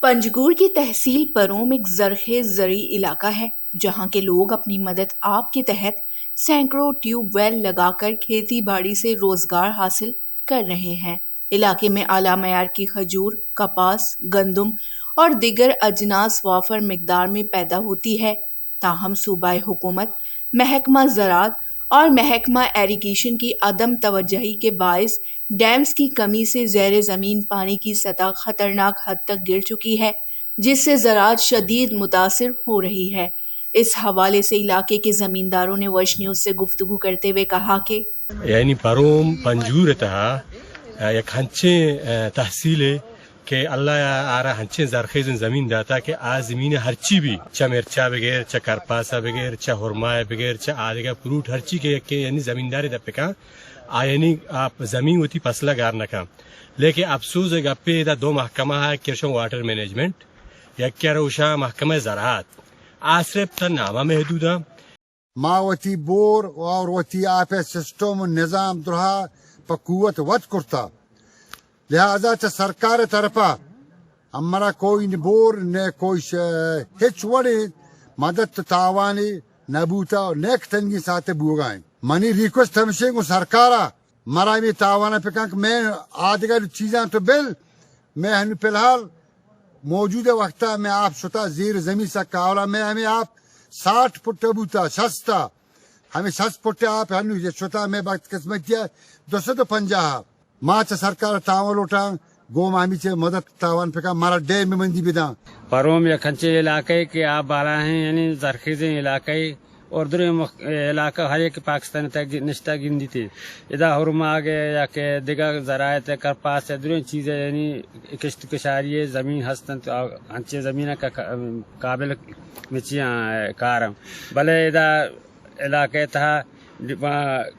پنجگور کی تحصیل پروم ایک زرخیز زرعی علاقہ ہے، جہاں کے لوگ اپنی مدد آپ کے تحت سینکڑوں ٹیوب ویل لگا کر کھیتی باڑی سے روزگار حاصل کر رہے ہیں۔ علاقے میں اعلیٰ معیار کی کھجور، کپاس، گندم اور دیگر اجناس وافر مقدار میں پیدا ہوتی ہے، تاہم صوبائی حکومت، محکمہ زراعت اور محکمہ ایریگیشن کی عدم توجہی کے باعث ڈیمز کی کمی سے زیر زمین پانی کی سطح خطرناک حد تک گر چکی ہے، جس سے زراعت شدید متاثر ہو رہی ہے۔ اس حوالے سے علاقے کے زمینداروں نے وش نیوز سے گفتگو کرتے ہوئے کہا کہ یعنی پروم پنجگور تہا یک ہنچیں تحصیلے کہ اللہ ء آرا ہنچیں زرخیزیں زمین داتا کہ آ زمین ہرچی بھی، چہ مرچا بغیر، چہ کرپاسا بغیر، چہ ہرمایا بغیر، چہ آدگہ فروٹ ہرچی کہ یکے یعنی زمیندارے دپ کن، آ یعنی آ زمین وتی فصلہ گار نہ کن۔ لیکن افسوس ء گپے ادا دو محکمہ ء کرشن واٹر مینجمنٹ، یکے روشاں محکمہ زراعت، آ صرف تن نامہ محدوداں۔ ما وتی بور اور وتی آپ ء سسٹم و نظام درہا پہ قوت وت کرتا، لہذا چہ سرکار ء طرفا ہمرا کوئی نہ بور نہ کوئی ش-، ہچ وڑیں مدد و تاوانے نہ بوتا و نہ یک تنگیں ساعتے بوگا انت۔ منی ریکویسٹ ہمشیں گوں سرکارا، مرا ہمے تاوانا پکن کہ میں آدگہ چیزاں تو بل، میں ہنو فی الحال موجودہ وقتا میں آپ شتا زیر زمین سکا، اولا میں ہمے آپ ساٹھ پٹا بوتا، شستا، ہمے شست پٹے آپ ہنو شتا، میں بخت قسمتی ء دو سد و پنجاہ۔ ما چہ سرکار ء تاوان لوٹاں، گوں ما ہمیچے مدد تاوان پکا مارا ڈیم مندی بداں۔ پروم یک انچیں علاقہ ء کہ آپ بالا ہیں، یعنی زرخیزیں علاقہ ء، اور دریں مخ-، علاقہ ہر یک پاکستان تک نشتہ گندیتے۔ ادا ہرماگ ء یا کہ دگہ زراعت ء کرپاس ء دریں چیز ء یعنی کشت کشاری ء زمین ہست انت، آ انچیں زمین ء کہ قابل مچیاں کار انت۔ بلے ادا علاقہ ء تہا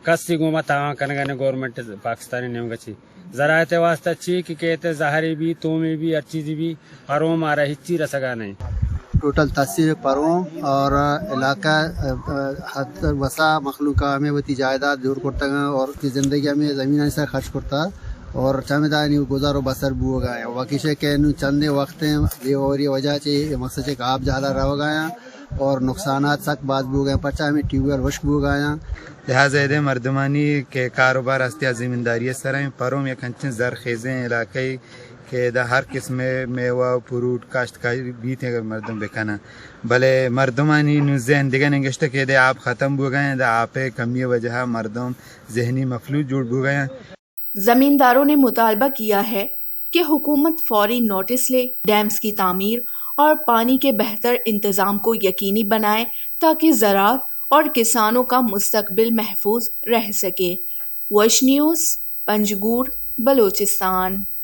کسی گوما تاوان کنگا نہ، گورنمنٹ پاکستانی نیمگا چی زراعت ء واسطہ چی کہ کیت، زہرے بھی، تومے بھی، ہر چیزے بھی، پروم آرا ہچی رسگا نہیں۔ ٹوٹل تحصیل پروم اور علاقہ، ا، ا، حد وسا مخلوق ہمیں وتی جائیداد جوڑ کرتگا اور وتی زندگی ہمیں زمین سے خرچ کرتا اور چمدانی گزار و بسر بوگا ہے۔ وکیشے کہ نو چندے وقت ہیں، بے وری وجہ چی مقصد چی کہ آپ جہلا روگا ہیں۔ اور نقصانات سک باز بوگا ہیں، پرچا ہمیں ٹیوب ویل ہشک بوگا ہیں۔ لہذا ادے مردمانی کہ کاروبار ہستی ء زمینداری ء سر ء، پروم یک انچیں زرخیزیں علاقہ ء کہ ادا ہر قسم ء میوہ و فروٹ کاشتکاری بیت اگر مردم بکنن، بلے مردمانی نوں ذہن دگہ نگشتہ کہ ادا آپ ختم بوگا ہیں، ادا آپ ء کمی ء وجہ ء مردم ذہنی مفلوج جوڑ بوگا ہیں۔ زمینداروں نے مطالبہ کیا ہے کہ حکومت فوری نوٹس لے، ڈیمز کی تعمیر اور پانی کے بہتر انتظام کو یقینی بنائے، تاکہ زراعت اور کسانوں کا مستقبل محفوظ رہ سکے۔ وش نیوز، پنجگور، بلوچستان۔